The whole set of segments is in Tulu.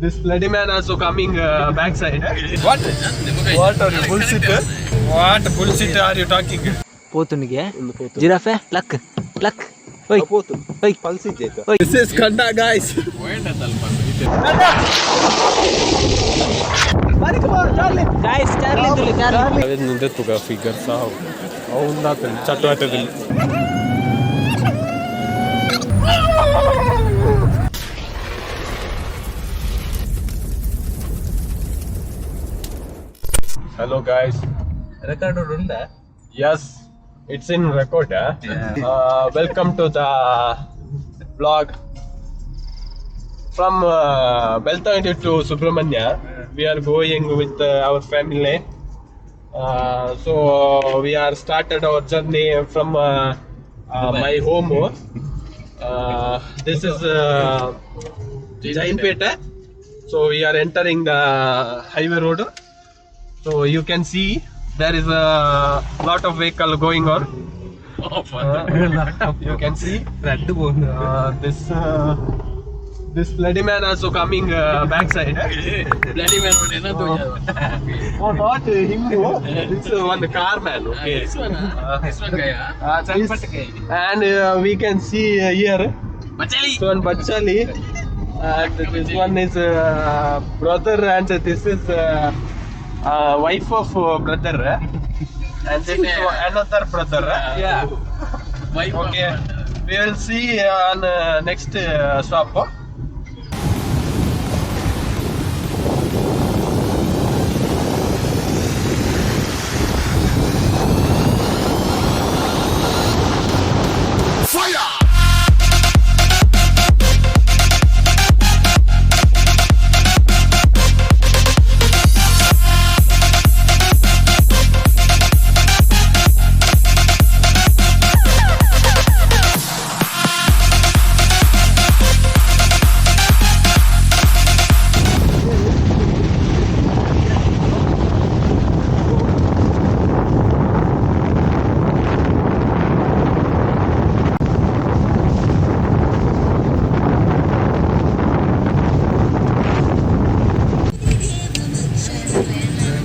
This bloody man also coming back side. What? What are you bullshit? What bullshit are you talking? ಪೋತುನಿಗೆ giraffe luck luck ಓಯ್ ಓಯ್. This is Kanda, guys. Guys, Charlie ತುಲಿ Charlie. ನಿಂದೆ ಫಿಗರ್ ಸಹ ಚಟುವಟದಲ್ಲಿ. Hello guys. Record ಉಂಟಾ? Yes, it's in record. Welcome to the vlog. From Belthangady to Subramanya, we are going with our family. So we are started our journey from my home. This is Jainpete. So we are entering the highway road. So you can see there is a lot of vehicle going on. You can see this bloody man also coming backside. Bloody man, Oh, not him. This one car man. Okay. This one, this one guy. And we can see here Bachali. this one Bachali, and this one is brother, and this is wife of brother, and this is another brother. Yeah. Wife. Okay, we will see on next stop.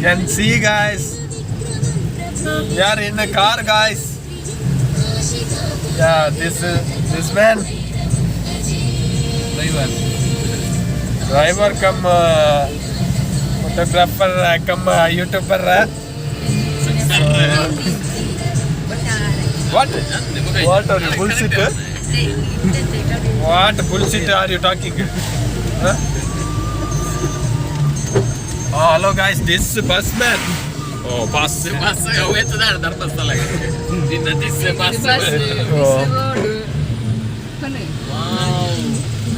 You can see, guys, we are in a car, guys. Yeah, this man, Driver. Driver cum photographer cum YouTuber. What? What are you bullshit? What bullshit are you talking? Huh? Oh, hello guys, this bus man. Oh, bus. Bus ಎತ್ತದಾರ Dharmasthala ನಿನ್ನ this bus.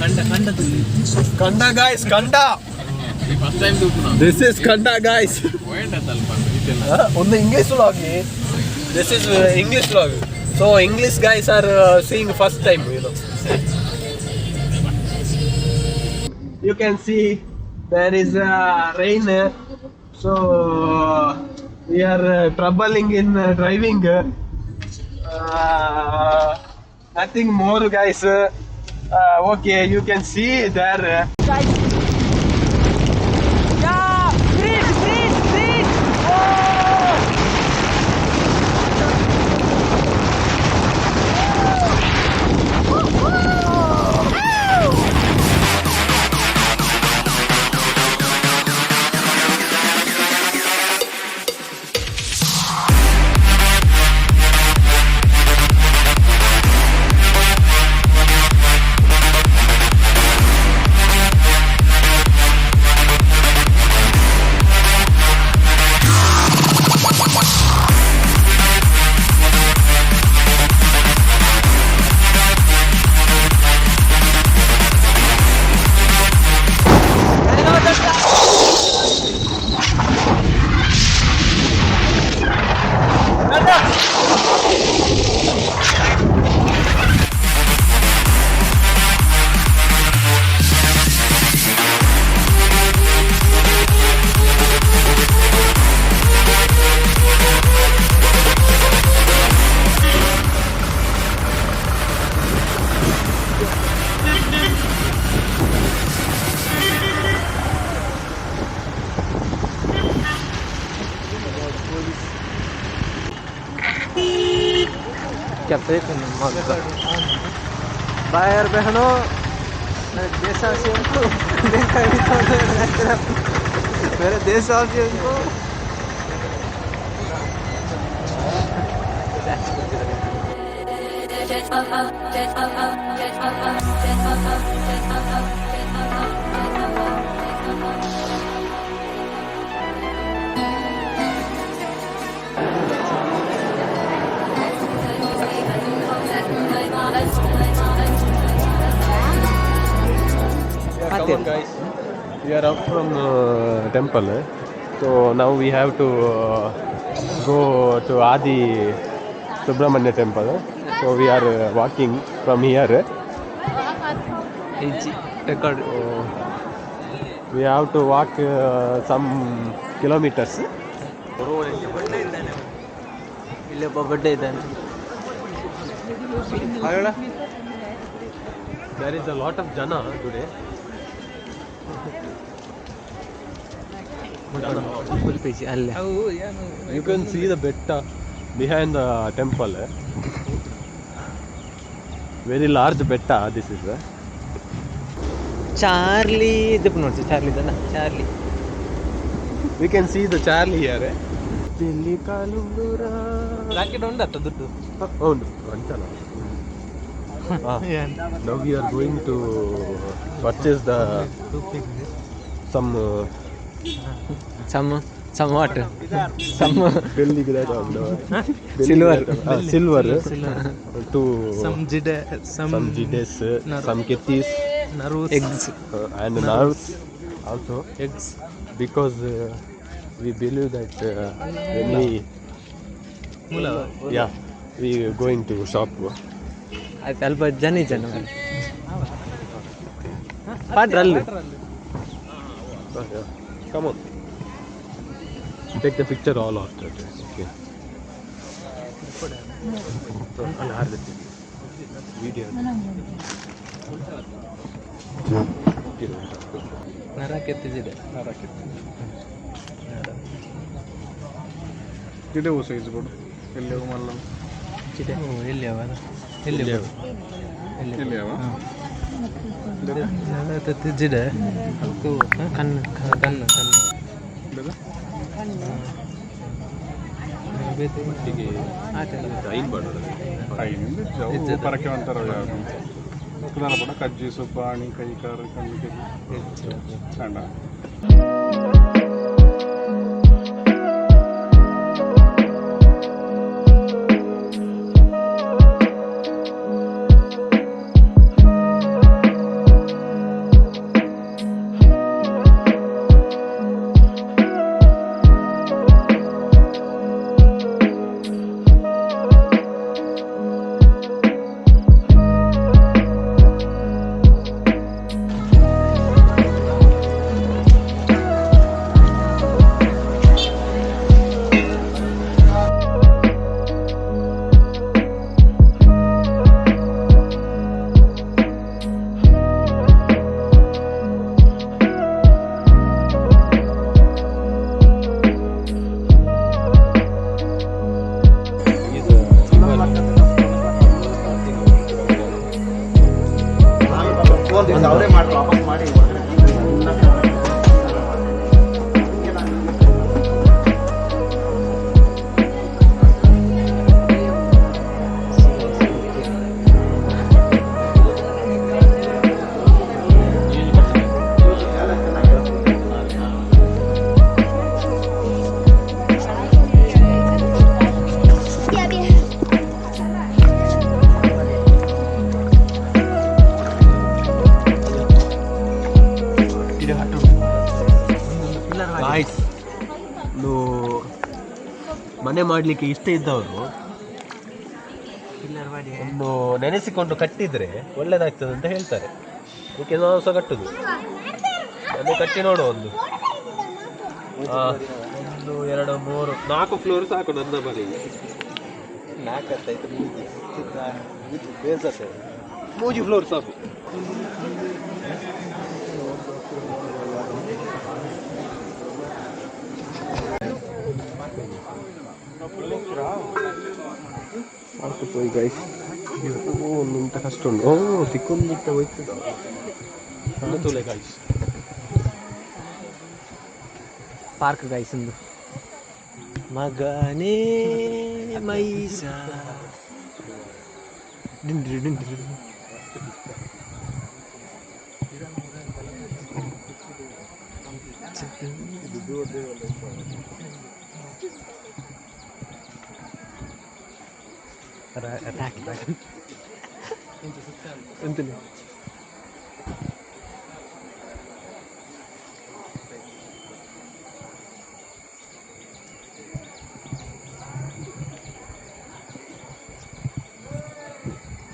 ಕಂಡ ಕಂಡ ತುಲಿ. Kanda, guys, Kanda. First time ತೂಪುನ. This is Kanda, guys. ಹೋಯಂಡತ್ತಲ್ಪ ಇದೆಲ್ಲ. ಒಂದು English vlog. This is English vlog. So English guys are seeing first time. You can see there is rain, so we are troubling in driving. Nothing more, guys. Okay, you can see there. Bridge, bridge, bridge. Magga भाई और बहनों, मेरे देशवासियों को, मेरे देशवासियों को Come on, guys. We are out from temple. So now we have to go to Adi Subramanya temple. So we are walking from here. Record. We have to walk some kilometers. ಇಲ್ಲಿ ಒಬ್ಬ ಬಡ್ಡೆ ಇದ್ದಾನೆ. There is a lot of jana today. Full page ಅಲ್ಲೇ. You can see the betta behind the temple. Very large betta this is. Charlie ಇದಕ್ಕೆ ನೋಡ್ಸಿ, ಚಾರ್ಲಿ ಇದನ್ನ Charlie. We can see the Charlie here. Rocket ಉಂಡತ್ತ ದುಡ್ಡು. ಹೌದು ಅಂತಲ್ಲ. Now we are going to purchase the some some what some ಬೆಳ್ಳಿ Silver. Silver to some ಜಿಡೆ, some jides, some kettis, nerves, eggs and nerves also, eggs, because we believe that when we ಮೂಲ yeah, we going to shop. ಆಯ್ತು, ಅಲ್ಪ ಜನ ಜನ ಪಾಡ್ರ ಅಲ್ಲಿ. Yeah. Come on, take the picture all after that. Okay. ಅಲ್ಲ, ವಿಡಿಯೋ. ನರ ಕೆತ್ತಿದೆ. ಜಿಡೆ ಸೈಜ್ ಕೊಡು ಎಲ್ಲಿ ಮಲ್ಲ. ಜಿಡೆ ಎಲ್ಲಿ ಅವ? ಎಲ್ಲಿ ಎಲ್ಲಿ ಅವ? ನರ ಜಿಡೆ ಅದಕ್ಕೂ ಕಣ್ಣು. ಕಣ್ಣು ಕಣ್ಣು. ಬೇರೆ? ಐನಿಂದ ಜವು ಪರಕೆ ಅಂತಾರ ಯಾರು ಕುದಾನ ಕಜ್ಜಿ ಸುಬ್ಬಾಣಿ ಕೈ ಕಾರು ಕಣ್ಣು ಕೆಜಿ ಕಂಡ. ಅವರೇ ಮಾಡಿ ವಾಪಸ್ ಮಾಡಿ. ಗಾಯ್ಸ್, ಮನೆ ಮಾಡಲಿಕ್ಕೆ ಇಷ್ಟ ಇದ್ದವರು ಒಂದು ನೆನೆಸಿಕೊಂಡು ಕಟ್ಟಿದ್ರೆ ಒಳ್ಳೇದಾಗ್ತದೆ ಅಂತ ಹೇಳ್ತಾರೆ. ಅದಕ್ಕೆ ನಾವು ಸಹ ಕಟ್ಟುದು. ಮನೆ ಕಟ್ಟಿ ನೋಡುವ. ಒಂದು 1 2 3 4 ಫ್ಲೋರ್ ಸಾಕು ನನ್ನ ಮನೆಗೆ. ಮೂಜಿ ಫ್ಲೋರ್ ಸಾಕು. Park ಪೋಯಿ ಗೈಸ್. ಓ ಇಂತ ಕಷ್ಟ ಉಂಟು. ಓ ತಿಕ್ಕೊಂದಿತ್ತ ಹೋಯ್ತದ ತೂಲೆ guys. Park guys ಉಂದು ಮಗನೇ ಮೈಸ ಡಿಂಡ್ರಿ ಡಿಂಡ್ರಿ. ಎಂತಲೇ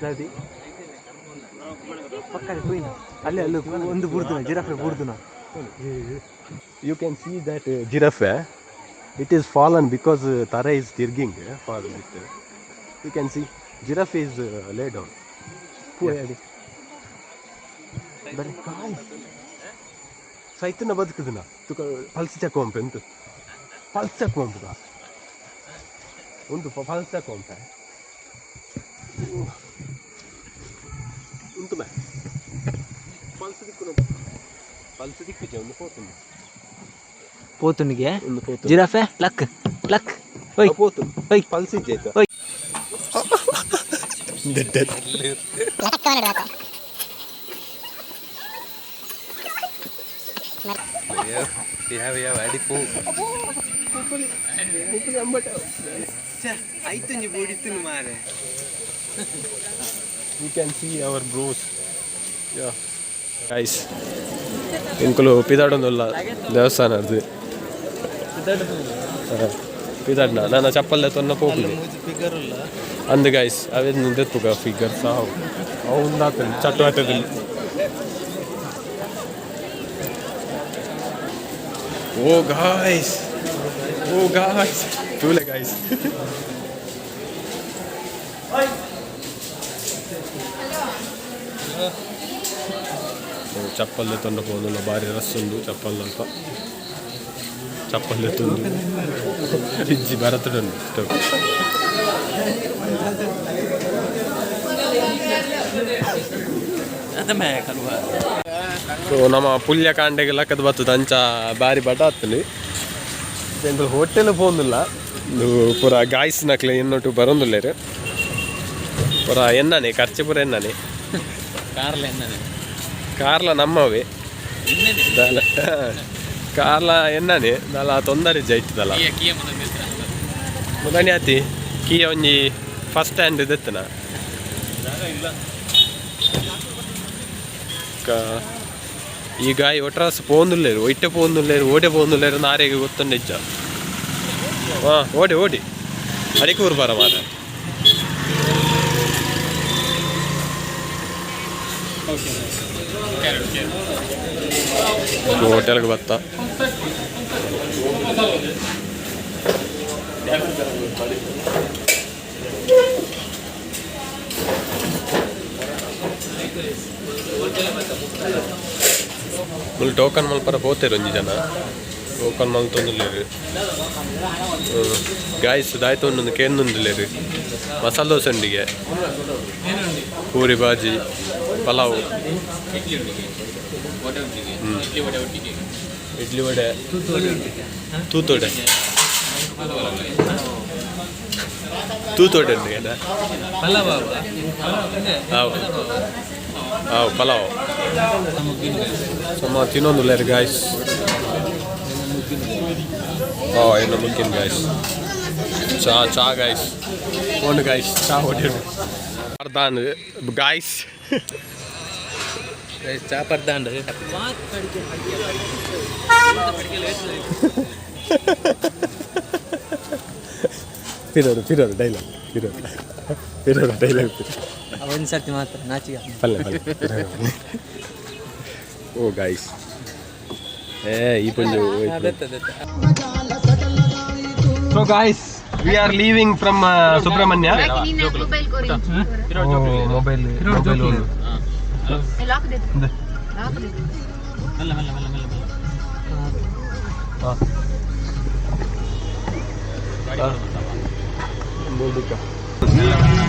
ದಾದಿ ಪಕ್ಕದ ಪೋಯಿನ ಅಲ್ಲೇ ಅಲ್ಲೂ ಒಂದು ಬುರ್ದುನ giraffe ಬುರ್ದುನ. You can see that giraffe. It is fallen because Tara is tirging for it. You can see giraffe is lay down. ಪೋಯಾಡಿ ಬರೀ ಕಾಯ್ ಸೈತನ ಬದುಕುದಿನ ತುಕ ಪಲ್ಸ್ ಚೆಕ್ ಒಂಪೆ ಎಂತ ಪಲ್ಸ್ ಚೆಕ್ ಒಂಪುಗ ಒಂದು ಪಲ್ಸ್ ಚೆಕ್ ಒಂಪೆ ಉಂಟು ಮೇ ಪಲ್ಸ್ ದಿಕ್ಕು ಪಲ್ಸ್ ದಿಕ್ಕಿಜೆ ಒಂದು ಪೋತುಂಡು. ಪೋತುನಿಗೆ ಒಂದು ಪೋತು ಜಿರಾಫೆ ಲಕ್ ಲಕ್ ಓಯ್ ಪೋತು ಓಯ್ ಪಲ್ಸ್ ಇಜ್ಜೆ ಆಯ್ತಾ. ಓಯ್. ಯಾವ ಯಾವ ಅಡಿಪು ಐತೊಂಜಿ ಬೂಡಿತ್ತುನು ಮಾರೆ. You can see our bros. Yeah. Guys, ಎಂಕುಲು ಪಿದಾಡೊಂದುಲ್ಲ ದೇವಸ್ಥಾನ ಅದು ಪಿದಾಡ್ನ ನನ್ನ ಚಪ್ಪಲ್ ತೊನ್ನ ಪೋಪುಲಿ ಅಂದ್ ಗೈಸ್ ಅವೇ ದೆಪ್ಪುಗ ಫಿಗರ್ ಸಾವು ಅವು ಉಂದಾತಂದು ಚಟ್ಟು ಆತದಲ್ಲಿ. ಓ ಗಾಯ್ಸ್, ಓ ಗಾಯ್ಸ್, ತೂಲೆ ಗಾಯ್ಸ್. ಚಪ್ಪಲ್ ತೊಂಡ ಪೋನುಲ್ಲ ಬಾರಿ ರಸ್ ಉಂಡು ಚಪ್ಪಲ್ ಅಲ್ಪ ಚಪ್ಪಲ್ ತುಂಡು ಇಜ್ಜಿ ಬರತುಂಡು ಸ್ಟವ್. ಸೊ ನಮ್ಮ ಪುಲ್ಯ ಕಾಂಡೆಗೆ ಲಕ್ಕದ ಬತ್ತದ ಅಂಚ ಬಾರಿ ಬಟ ಆತುಂಡು. ಎಂಕುಲು ಹೋಟೆಲ್ ಪೋಂದಿಲ್ಲ ಇದು ಪೂರ ಗಾಯ್ಸ್ ನಕ್ಲೆ ಇನ್ನೊಟ್ಟು ಬರೋಂದುಲ್ಲೇರು ಪೂರ ಎನ್ನನೆ ಖರ್ಚು ಪೂರ ಎನ್ನನೆ. ಕಾರ್ಲ ಎನ್ನನೆ. ಕಾರ್ಲ ನಮ್ಮವೇ ದಾಲ ಕಾರ್ಲ ಎನ್ನನೆ ದಾಲ ತೊಂದರೆ ಜೈತದಲ್ಲ. ಕಿಯ ಕಿಯ ಮುಂದೆ ಮುದಣಿ ಆತಿ ಕಿಯ ಒಂಜಿ ಫಸ್ಟ್ ಹ್ಯಾಂಡ್ ದೆತ್ತನ ಈ ಗಾಯಿ ಒಟ್ರಾಸ್ ಪೋಂದುಲ್ಲೇರು ಒಯ್ಟೆ ಪೋಂದುಲ್ಲೇರು ಓಡೆ ಪೋಂದುಲ್ಲೇರು ನಾರೆಗೆ ಗೊತ್ತುಂಡು ಇಜ್ಜ. ಹಾಂ ಓಡಿ ಓಡಿ ಅಡಿಕೂರು ಬರ ಮಾರ. ಹೋಟೆಲ್ಗೆ ಬತ್ತ ಮುಲ್ ಟೋಕನ್ ಮಲ್ಪರ ಪೋತೇರು ಒಂಜಿ ಜನ ಟೋಕನ್ ಮಲ್ತೊಂದುಲ್ಲೇರು ಗಾಯ್ಸ್ ದಾಯ್ತೊಂದು ಕೇಂದುಂದುಲ್ಲೇರು ಮಸಾಲೆ ದೋಸೆ ಉಂಡಿಗೆ ಪೂರಿ ಬಾಜಿ ಪಲಾವ್ ಇಡ್ಲಿ ಉಂಡಿಗೆ ವಡೆ ಉಂಡಿಗೆ ಇಡ್ಲಿ ವಡೆ ಒಟ್ಟಿಗೆ ಇಡ್ಲಿ ವಡೆ ತೂತೋಡೆ ತೂತೋಡೆ ಉಂಡಿಗೆ ಪಲಾವ್ ಹಾವು ಹಾವು ಪಲಾವ್ ಸಮ ತಿನ್ನೊಂದುಲ್ಲೇರು ಗಾಯ್ಸ್. ಓ ಏನು ಮುಗ್ಗಿನ ಗಾಯ್ಸ್ ಚಾ ಚಾ ಗಾಯ್ಸ್ ಫೋನ್ ಗಾಯ್ಸ್ ಚಾ ಹೊಡೆಯೋದು ಅರ್ಧಾನ್ ಗಾಯ್ಸ್. ಚಾ ಪರ್ದಾಂಡ್. ಫಿರೋರು ಫಿರೋರು ಡೈಲಾಗ್ ಫಿರೋರು ಫಿರೋರು ಡೈಲಾಗ್ ಒಂದು ಸರ್ತಿ ಮಾತ್ರ ನಾಚಿಗೆ. ಪಲ್ಲೆ ಪಲ್ಲೆ. ಓ ಗಾಯ್ಸ್ ಏ ಈ ಪಂಜು. So guys, we are leaving from Subrahmanya. Mobile mobile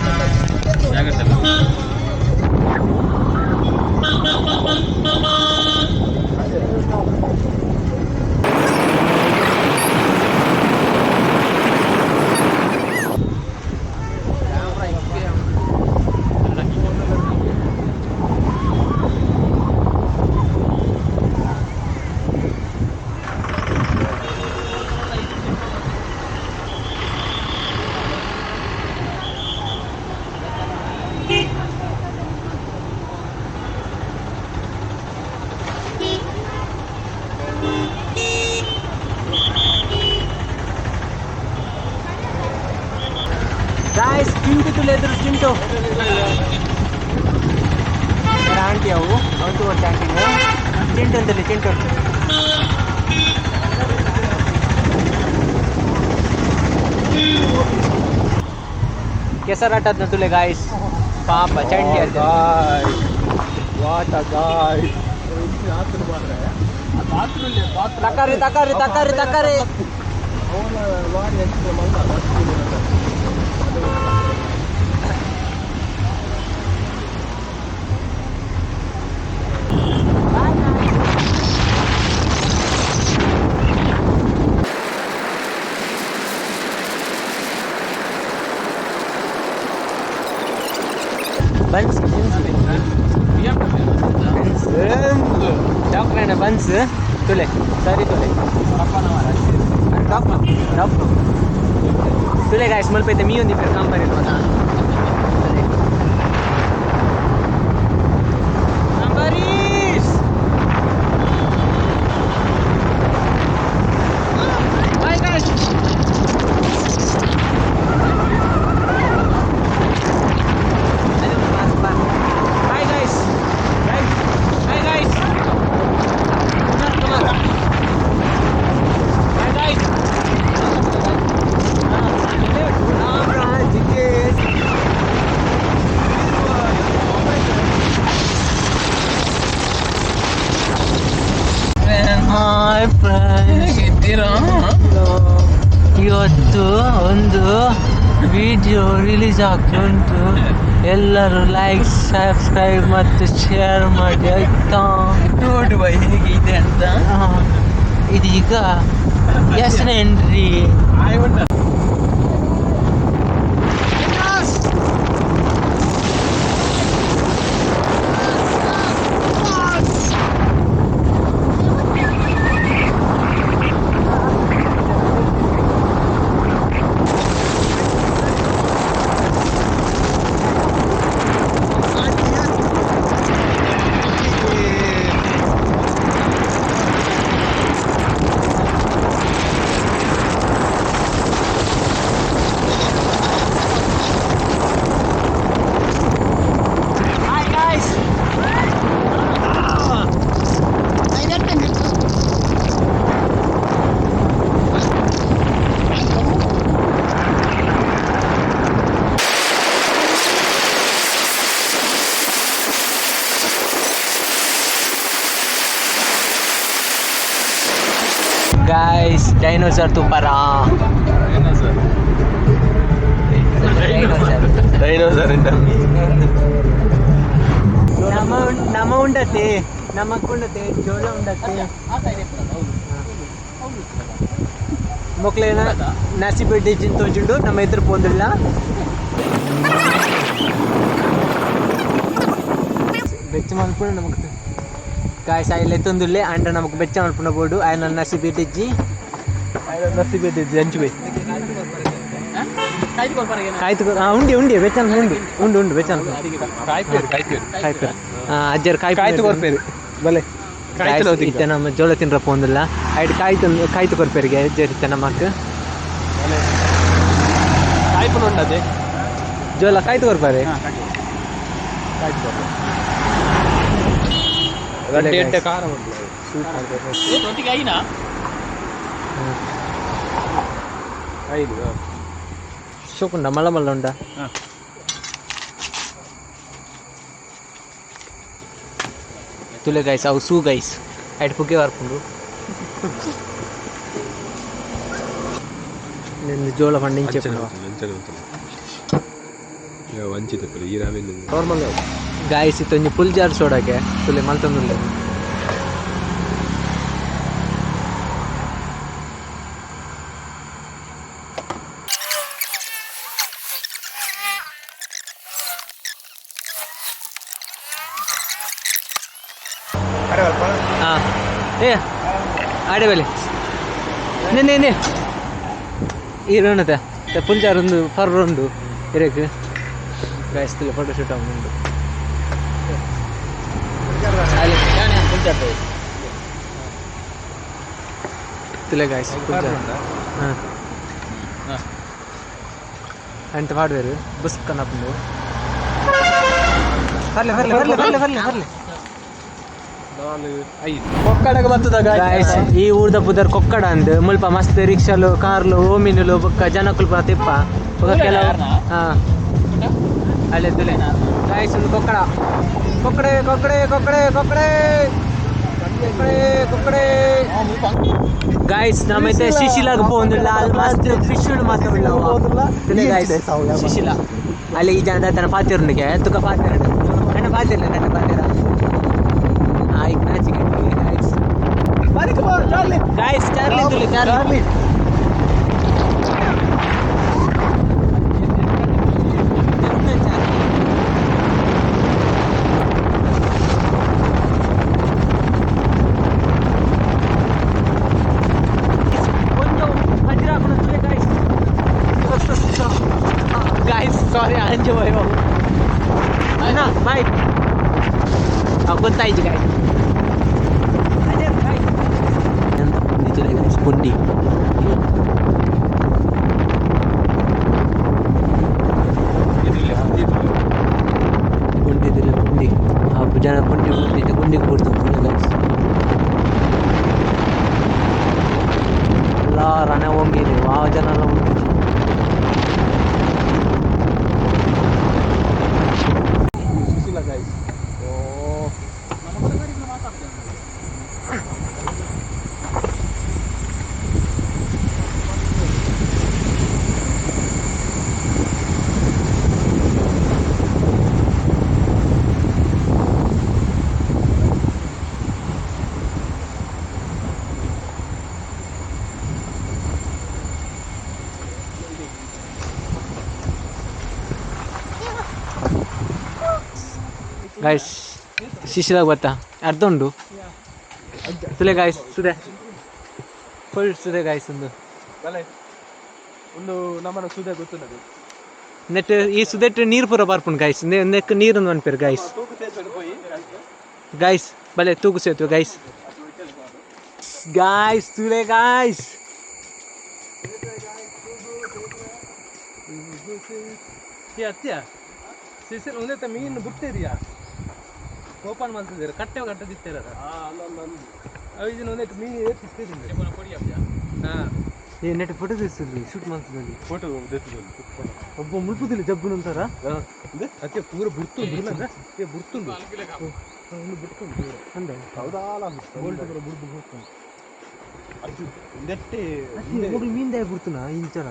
Guys, Chintu ತುಲೆ ಎದುರು ಚಿಂಟು ಆಂಟಿ ಅವು ಅವು ಒಂದು ಆಂಟಿ ಚಿಂಟು ಅಂತಲ್ಲಿ ಚಿಂಟು ಕೆಸರಾಟದ ತುಲೆ ಗಾಯ್ಸ್ ಪಾಪ ಚಂಡಿ ಅಂತ what a ಗಾಯ್ ತಕಾರಿ ತಕಾರಿ ತಕಾರಿ ತಕಾರಿ buns chocolate buns ತುಲೆ ಸರಿ ತುಲೆ ಟಾಪ್ ಟಾಪ್ ತುಲೆ ಗಾಯ್ಸ್ ಮಲ್ಪೈತೆ ಮೀ ಒಂದು company Ambareesh bye guys. Bye guys. Bye guys. Come on, come on. Bye guys. Hi friends. ಇವತ್ತು ಒಂದು ವಿಡಿಯೋ ರಿಲೀಸ್ ಆಗ್ತಾ ಉಂಟು. ಎಲ್ಲರೂ ಲೈಕ್ ಸಬ್ಸ್ಕ್ರೈಬ್ ಮತ್ತು ಶೇರ್ ಮಾಡಿ ಆಯ್ತಾ? ನೋಡುವ ಹೇಗೆ ಇದೆ ಅಂತ. ಇದೀಗ S entry. Hi guys. Guys, dinosaur tupara. Dinosaur. Dinosaur ನಮ್ಮ ನಮ್ಮ ಉಂಡತೆ ನಮಕ್ಕುಂಡತೆ ಜೋಳ ಉಂಡತೆ ಮೊಕ್ಲೇನ ನಸಿ ಬೆಡ್ಡಿ ತೋಜುಂಡು ನಮ್ಮ ಎದುರು ಪೋಂದಿಲ್ಲ. ಬೆಚ್ಚ ಮಲ್ಪುಂಡು ನಮಕ್ ಗಾಯ್ಸ್ ಆಯ್ಲೆ ಎತ್ತೊಂದುಲ್ಲೆ ಅಂಡ ನಮಕ್ ಬೆಚ್ಚ ಮಲ್ಪುಂಡ ಬೋಡು ಆಯ್ನ ನಸಿ ಬೆಡ್ಡಿಜ್ಜಿ ನಸಿ ಬೆಡ್ಡಿಜ್ಜಿ ಅಂಚುವೆ ಕಾಯ್ತು ಉಂಡಿ ಉಂಡಿ ಬೆಚ್ಚ ಉಂಡು ಉಂಡು ಉಂಡು ಬೆಚ್ಚ ಕಾಯ್ಪೇರು ಕಾಯ್ಪೇರು ಕಾಯ್ಪೇರು ಅಜ್ಜರ್ ಕಾಯ್ತು ಕಾಯ್ತು ಕೊರ್ಪೇರು ಬಲೆ ಕಾಯ್ತು ಇತ್ತೆ ನಮ್ಮ ಜೋಳ ತಿನ್ರ ಪೋಂದಿಲ್ಲ ಐಟ್ ಕಾಯ್ತು ಕಾಯ್ತು ಕೊರ್ಪೇರಿಗೆ ಅಜ್ಜರ್ ಇತ್ತೆ ನಮಕ್ ಕಾಯ್ಪುನ ಉಂಡದೆ ಜೋಳ ಕಾಯ್ತು ಕೊರ್ಪಾರೆ ಕಾಯ್ತು ಕೊರ್ಪೇರು ರಡ್ಡೆ ಎಡ್ಡೆ ಖಾರ ಉಂಟು ಐದು ಶೋಕುಂಡ ಮಲ್ಲ ಮಲ್ಲ ಉಂಡ ತುಲೆ ಗೈಸ್ ಅವು ಸೂ ಗೈಸ್ ಐಟ್ ಪುಗೆ ಬರ್ಪುಂಡು ನಿಂದು ಜೋಳ ಪಂಡಿಂಚೆ ವಂಚಿತ ಈ ರಾಮೇನ್ ನಾರ್ಮಲ್. ಗಾಯ್ಸ್, ಇತ್ತೊಂಜಿ ಫುಲ್ ಜಾರ್ ಸೋಡಕ್ಕೆ ತುಲೆ ಮಲ್ತೊಂದುಲ್ಲೆ. ಹಾ, ಏ ಆಡೆ ಬಲೆ ನೆ ನೆ ಈ ರೋಣತೆ ಫುಲ್ ಜಾರ್ ಒಂದು ಫರ್ ಉಂಡು ಇರಕ್. ಗಾಯ್ಸ್, ತುಲೆ ಫೋಟೋ ಶೂಟ್ ಉಂಡು ಅಲ್ಲಿ. ತುಲೆ ಗಾಯ್ಸ್, ಫುಲ್ ಜಾರ್. ಹಾಂ, ಅಂಟ ಪಾಡ್ವೇರು ಬಸ್ ಕನಪುಂಡು. ಬರ್ಲೆ ಬರ್ಲೆ ಬರ್ಲೆ ಬರ್ಲೆ ಬರ್ಲೆ ಬರ್ಲೆ. ಕೊಕ್ಕಡಗ ಬರ್ತದ. ಗಾಯ್ಸ್, ಈ ಊರ್ದ ಪುದರ್ ಕೊಕ್ಕಡ ಅಂದ್. ಮುಲ್ಪ ಮಸ್ತ್ ರಿಕ್ಷಾಲು, ಕಾರ್ಲು, ಓಮಿನುಲು ಬೊಕ್ಕ ಜನಕುಲು ಪೂರ ತಿಪ್ಪ. ಬೊಕ್ಕ ಕೆಲವು ಹಾ ಅಲ್ಲೇ ತುಲೆ. ಗಾಯ್ಸ್, ಒಂದು ಕೊಕ್ಕಡ, ಕೊಕ್ಕಡೆ ಕೊಕ್ಕಡೆ ಕೊಕ್ಕಡೆ ಕೊಕ್ಕಡೆ ಕೊಕ್ಕಡೆ ಕೊಕ್ಕಡೆ. ಗಾಯ್ಸ್, ನಮ್ಮೈತೆ ಶಿಶಿಲಾಗ ಪೋಂದುಲ್ಲ. ಅಲ್ಲಿ ಮಸ್ತ್ ಫಿಶ್ ಮಾತ್ರ ತುಲೆ. ಗಾಯ್ಸ್, ಶಿಶಿಲ ಅಲ್ಲಿ ಈ ಜನ ತನ್ನ ಪಾತಿರುಂಡಿಗೆ ತುಕ ಪಾತಿರಂಡು. ನನ್ನ ಪಾತಿರ್ಲ, ನನ್ನ ಪಾತಿರ ಆಯ್ತು. ನಾಚಿಕೆ. Guys, guys, Charlie ತುಲೆ, Charlie. Guys, sorry, Anju ಅಣ್ಣ, ಬಾಯ್. ಗೊತ್ತಾಯ್ತು ಗಾಯ್ಸ್. ಎಂತ ಪುಂಡಿ ತುಲೆ ಗಾಯ್ಸ್, ಪುಂಡಿ. ಪುಂಡಿ ತುಲೆ, ಪುಂಡಿ. ಆ ಜನ ಪುಂಡಿ ಪುಂಡಿ ಗುಂಡಿಗೆ ಬಿಡ್ತು ತುಲೆ. ಗಾಯ್ಸ್, ಎಲ್ಲ ರಣ ಹೋಗಿದೆ. ವಾ ಜನ ಎಲ್ಲ ಉಂಟು. Guys, ಓ. ಗಾಯ್ಸ್, ಶಿಶಿಲಾಗ ಬತ್ತ ಅರ್ಧ ಉಂಡು ತುಲೆ. ಗಾಯ್ಸ್, ಸುದೆ ಫುಲ್ ಸುದೆ ಗಾಯ್ಸ್ ಒಂದು. ಬಲೆ, ಒಂದು ನಮ್ಮನ ಸುದೆ ಗೊತ್ತುಂಡದು. ನೆಟ್ ಈ ಸುದೆಟ್ ನೀರು ಪೂರ ಬರ್ಪುಂಡು ಗಾಯ್ಸ್. ನೆಕ್ ನೀರು ಅನ್ಪೇರು ಗಾಯ್ಸ್. ತೂಕು ಸೇತುವೆ ಪೋಯಿ. ಗಾಯ್ಸ್, ಬಲೆ ತೂಕು ಸೇತುವೆ. ಗಾಯ್ಸ್, ಗಾಯ್ಸ್, ತುಲೆ ಗಾಯ್ಸ್. ಅತ್ಯ ಸಿಸಿಲ್ ಒಂದೇ ಮೀನು ಬುಟ್ಟಿರಿಯಾ ಓಪನ್ ಮಾಡ್ತಿದ್ದೀರ ಕಟ್ಟೆ ಕಟ್ಟದಿತ್ತೀರ. ಅವು ಇದನ್ನ ಒಂದೇ ಮೀನು ಏರ್ತಿಸ್ತಿದ್ದೀನಿ. ಹಾಂ. ಏ, ನೆಟ್ ಫೋಟೋ తీస్తుంది, ಶೂಟ್ ಮಾಡ್ತಿದ್ದಲ್ಲಿ. ಫೋಟೋ. ಒಬ್ಬ ಮುಲ್ಪುದಿಲ್ಲ ಜಬ್ಬುನ ಅಂತಾರ. ಅತ್ತೆ ಪೂರ ಬುರ್ತುಂಡು ಇಲ್ಲ? ಏ, ಬುರ್ತುಂಡು ಒಂದು, ಬುರ್ತುಂಡು ಪೂರ. ಅಂದೆ. ಪೂರ ಬುರ್ದು ಬುರ್ತುಂಡು. ನೆಟ್ಟಿ. ಮೊದಲು ಮೀನ್ ಬಿಡ್ತುನ ಇಂಚರ.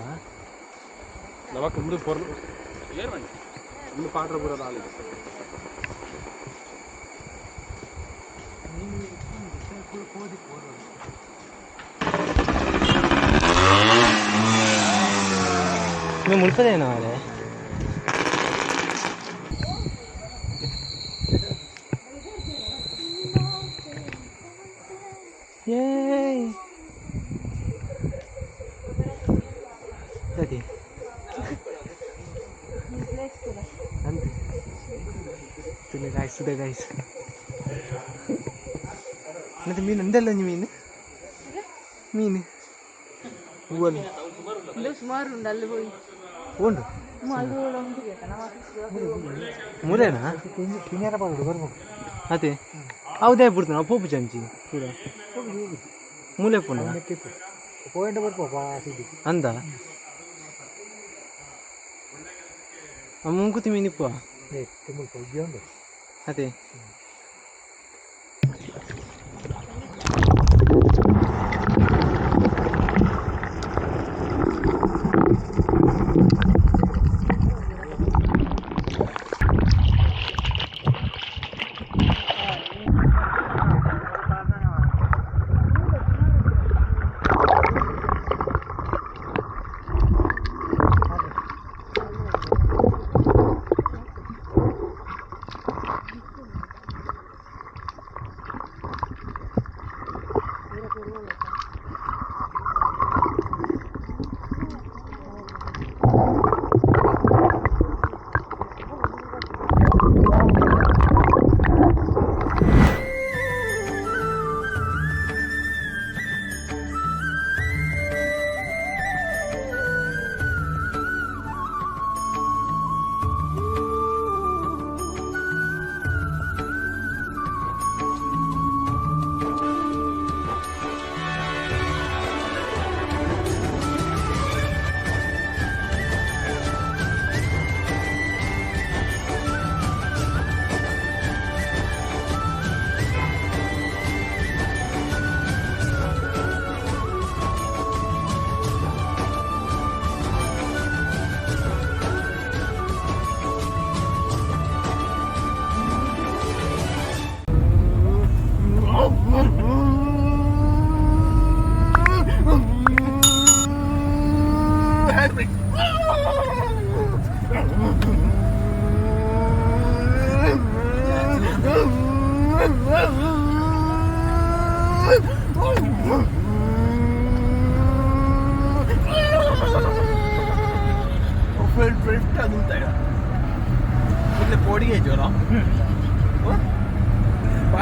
ನಮಕ್ ಉಂದು ಪೊರ್ಲು ಉಂದು ಪಾಡ್ರ ಪೂರ ನಾಲಿಗೆ. ನೀವು ಮುಲ್ಪದೇನೋ ಅದೇ. ಏಯ್ ಸರಿ ಅಂತೆ ತುಲೆ ಗಾಯ್ಸ್, ಸುದೆ ಗಾಯ್ಸ್. ಮತ್ತೆ ಮೀನು ಅಂದಲ್ಲ ನೀ ಮೀನು ಮೀನು ಹೂವಲ್ಲಿ ಸುಮಾರು ಉಂಡು ಅಲ್ಲಿ ಹೋಗಿ. ಉಂಡು ಮೂರೇನಾ? ಅದೇ ಹೌದೇ ಬಿಡ್ತು. ನಾವು ಪೋಪು ಚಂಚಿ ಪೂರ ಮೂಲೆ ಪುಂಡ ಅಂದ ಮುಂಕುತಿ ಮೀನಿಪ್ಪ. ಅದೇ.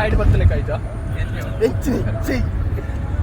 ಬಾಯಿಡ್ ಬತ್ತಲೆ ಕಾಯ್ಜ. ಎಂಚಿನಿ? ಸೈ.